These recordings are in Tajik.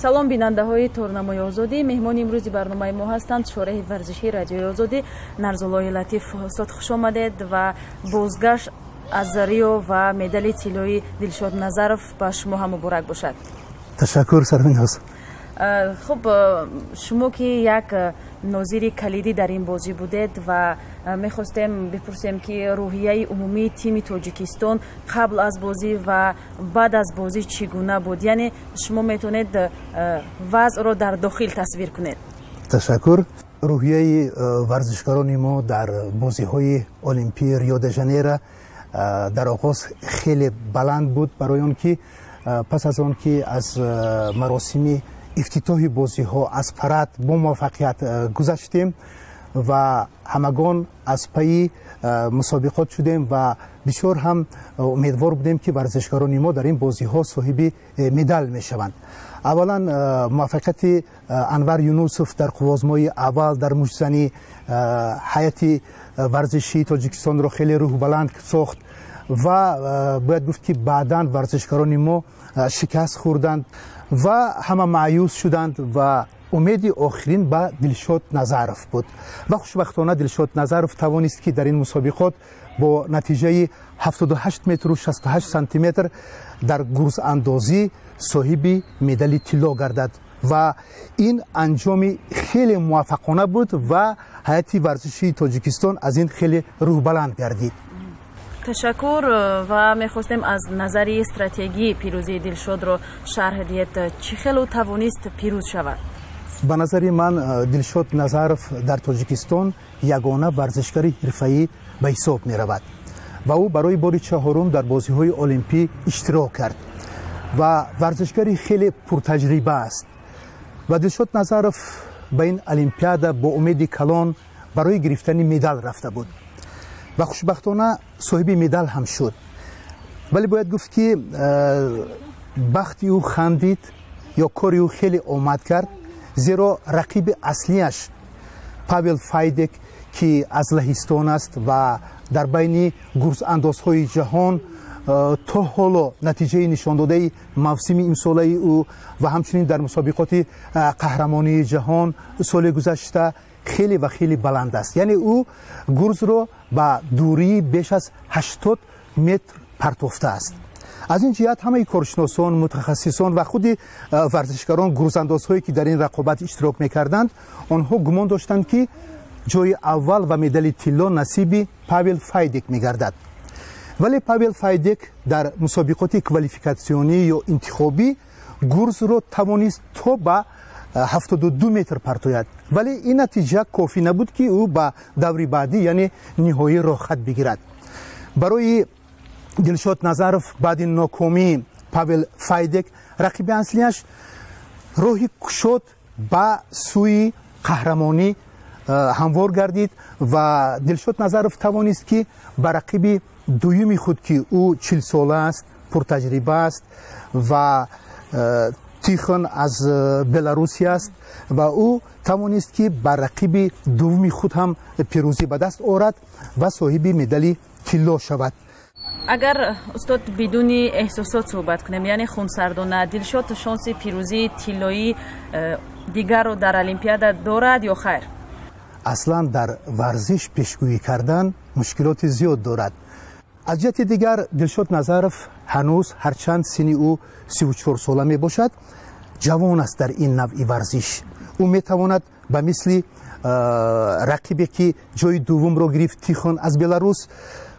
Салом, бинандаҳои торнамои Озодӣ. Меҳмони имрӯзи барномаи мо ҳастанд шореҳи варзишии Радиои Озодӣ Нарзуллоҳи Латиф. Устод, хуш омадед ва бозгашт аз Рио ва медали тиллои Дилшод Назаров ба шумо ҳам муборак бошад. Ташаккур, Сарвиноз. Хуб, шумо ки як нозири калидӣ дар ин бозӣ будед ва мехостем бипурсем, ки рӯҳияи умумии тими Тоҷикистон қабл аз бозӣ ва баъд аз бозӣ чӣ гуна буд? Яъне шумо метавонед вазъро дар дохил тасвир кунед. Ташаккур. Рӯҳияи варзишгарони мо дар бозиҳои олимпии Рио де Жанейро дар оғоз хеле баланд буд, барои он ки пас аз он ки аз маросими ифтитоҳи бозиҳо, аз парад бо муваффақият гузаштем ва ҳамагон аз пайи мусобиқот шудем ва бисёр ҳам умедвор будем, ки варзишгарони мо дар ин бозиҳо соҳиби медал мешаванд. Аввалан, муваффақияти Анвар Юнусов дар қувваозмои аввал дар муштзанӣ ҳайати варзишии Тоҷикистонро хеле рӯҳбаланд сохт ва бояд гуфт, ки баъдан варзишгарони мо шикаст хӯрданд ва ҳама маъюс шуданд ва умеди охирин ба Дилшод Назаров буд. Ва хушбахтона Дилшод Назаров тавонист, ки дар ин мусобиқот бо натиҷаи 78 метру 68 сантиметр дар гурзандозӣ соҳиби медали тилло гардад ва ин анҷоми хеле муваффақона буд ва ҳайати варзишии Тоҷикистон аз ин хеле рӯҳбаланд гардид. Ташаккур. Ва мехостем аз назари стратегӣ пирӯзии Дилшодро шарҳ диҳед. Чӣ хел ӯ тавонист пирӯз шавад? Ба назари ман, Дилшод Назаров дар Тоҷикистон ягона варзишгари ҳирфаӣ ба ҳисоб меравад ва ӯ барои бори чаҳорум дар бозиҳои олимпӣ иштирок кард ва варзишгари хеле пуртаҷриба аст. Ва Дилшод Назаров ба ин олимпиада бо умеди калон барои гирифтани медал рафта буд ва хушбахтона соҳиби медал ҳам шуд. Вале бояд гуфт, ки бахти ӯ хандид ё кори ӯ хеле омад кард, зеро рақиби аслиаш Павел Файдек, ки аз Лаҳистон аст ва дар байни гурзандозҳои ҷаҳон то ҳоло натиҷаи нишондодаи мавсими имсолаи ӯ ва ҳамчунин дар мусобиқоти қаҳрамонии ҷаҳон соли гузашта хеле ва хеле баланд аст. Яъне ӯ гурзро ба дурии беш аз 80 метр партофтааст. Аз ин ҷиҳат ҳамаи коршиносон, мутахассисон ва худи варзишгарон, гурзандозҳое, ки дар ин рақобат иштирок мекарданд, онҳо гумон доштанд, ки ҷои аввал ва медали тилло насиби Павел Файдек мегардад. Вале Павел Файдек дар мусобиқоти квалификатсионӣ ё интихобӣ гурзро тавонист то ба 72 метр партояд, вале ин натиҷа кофӣ набуд, ки ӯ ба даври баъдӣ, яъне ниҳоӣ, роҳхат бигирад. Барои Дилшод Назаров баъди нокомии Павел Файдек, рақиби аслиаш, роҳи кушод ба сӯи қаҳрамонӣ ҳамвор гардид ва Дилшод Назаров тавонист, ки ба рақиби дуюми худ, ки ӯ 40-сола аст, пуртаҷриба аст ва Тихон аз Беларусия аст, ва ӯ тавонист, ки ба рақиби дуввуми худ ҳам пирӯзӣ ба даст орад ва соҳиби медали тилло шавад. Агар, устод, бидуни эҳсосот суҳбат кунем, яъне хунсардона, Дилшод шонси пирӯзии тиллоии дигарро дар олимпиада дорад ё хайр? Аслан дар варзиш пешгӯӣ кардан мушкилоти зиёд дорад. Аз ҷиҳати дигар, Дилшод Назаров ҳанӯз, ҳарчанд синни ӯ 34-сола мебошад, ҷавон аст дар ин навъи варзиш. Ӯ метавонад ба мисли рақибе, ки ҷои дуввумро гирифт, Тихон аз Беларус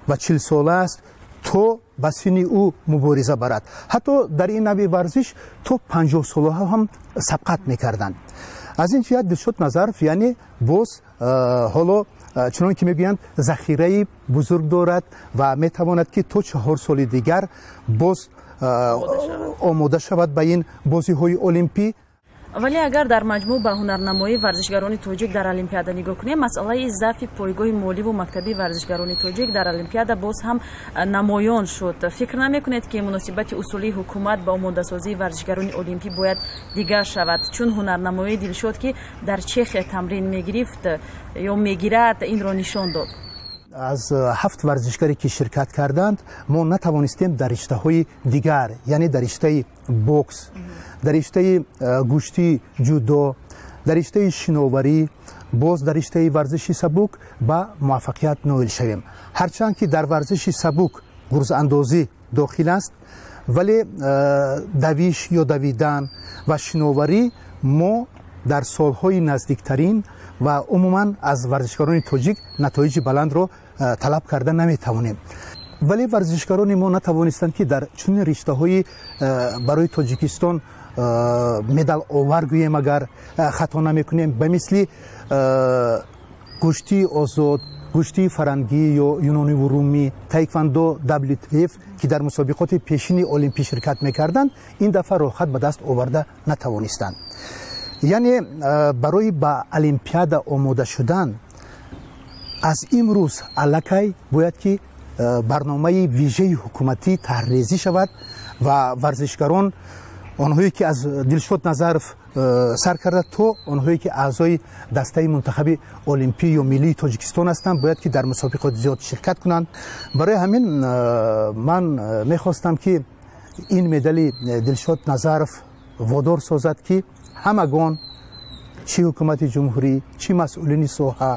ва 40-сола аст, то ба синни ӯ мубориза барад. Ҳатто дар ин навъи варзиш то 50-солаҳо ҳам сабқат мекарданд. Аз ин ҷиҳат Дилшод Назаров, яъне боз ҳоло, чунон ки мегӯянд, захираи бузург дорад ва метавонад, ки то 4 соли дигар боз омода шавад ба ин бозиҳои олимпӣ. Вале агар дар маҷмӯъ ба ҳунарнамоии варзишгарони тоҷик дар олимпиада нигоҳ кунем, масъалаи заъфи пойгоҳи моливу мактабии варзишгарони тоҷик дар олимпиада боз ҳам намоён шуд. Фикр намекунед, ки муносибати усулии ҳукумат ба омодасозии варзишгарони олимпӣ бояд дигар шавад? Чун ҳунарнамоии Дилшод, ки дар Чехия тамрин мегирифт ё мегирад, инро нишон дод. Аз 7 варзишгаре ки ширкат карданд, мо натавонистем дар риштаҳои дигар, яъне дар риштаи бокс, дар риштаи гӯштии ҷудо, дар риштаи шиноварӣ, боз дар риштаи варзиши сабук ба муваффақият ноил шавем. Ҳарчанд ки дар варзиши сабук гурзандозӣ дохил аст, вале давиш ё давидан ва шиноварӣ мо дар солҳои наздиктарин ва умуман аз варзишгарони тоҷик натоиҷи баландро талаб карда наметавонем. Вале варзишгарони мо натавонистанд, ки дар чунин риштаҳои барои Тоҷикистон медаловар гӯем, агар хато намекунем, ба мисли гӯштии озод, гӯштии фарангӣ ё юнониву румӣ, таеквондо WTF, ки дар мусобиқоти пешини олимпӣ ширкат мекарданд, ин дафъа роҳхат ба даст оварда натавонистанд. Яъне барои ба олимпиада омода шудан аз имрӯз аллакай бояд ки барномаи вижаи ҳукуматӣ таҳрирезӣ шавад ва варзишгарон, онҳое ки аз Дилшод Назаров сар карда то онҳое ки аъзои дастаи мунтахаби олимпӣ ё миллии Тоҷикистон ҳастанд, бояд ки дар мусобиқоти зиёд ширкат кунанд. Барои ҳамин ман мехостам, ки ин медали Дилшод Назаров водор созад, ки ҳамагон, чӣ ҳукумати ҷумҳурӣ, чӣ масъулини соҳа,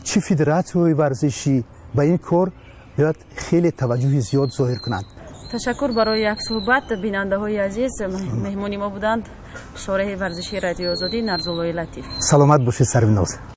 чӣ федератсияҳои варзишӣ, ба ин кор бояд хеле таваҷҷӯҳи зиёд зоҳир кунанд. Ташаккур барои як суҳбат. Бинандаҳои азиз, меҳмони мо буданд шореҳи варзишии Радиои Озодӣ Нарзуллои Латиф. Саломат бошед, Сарвиноз.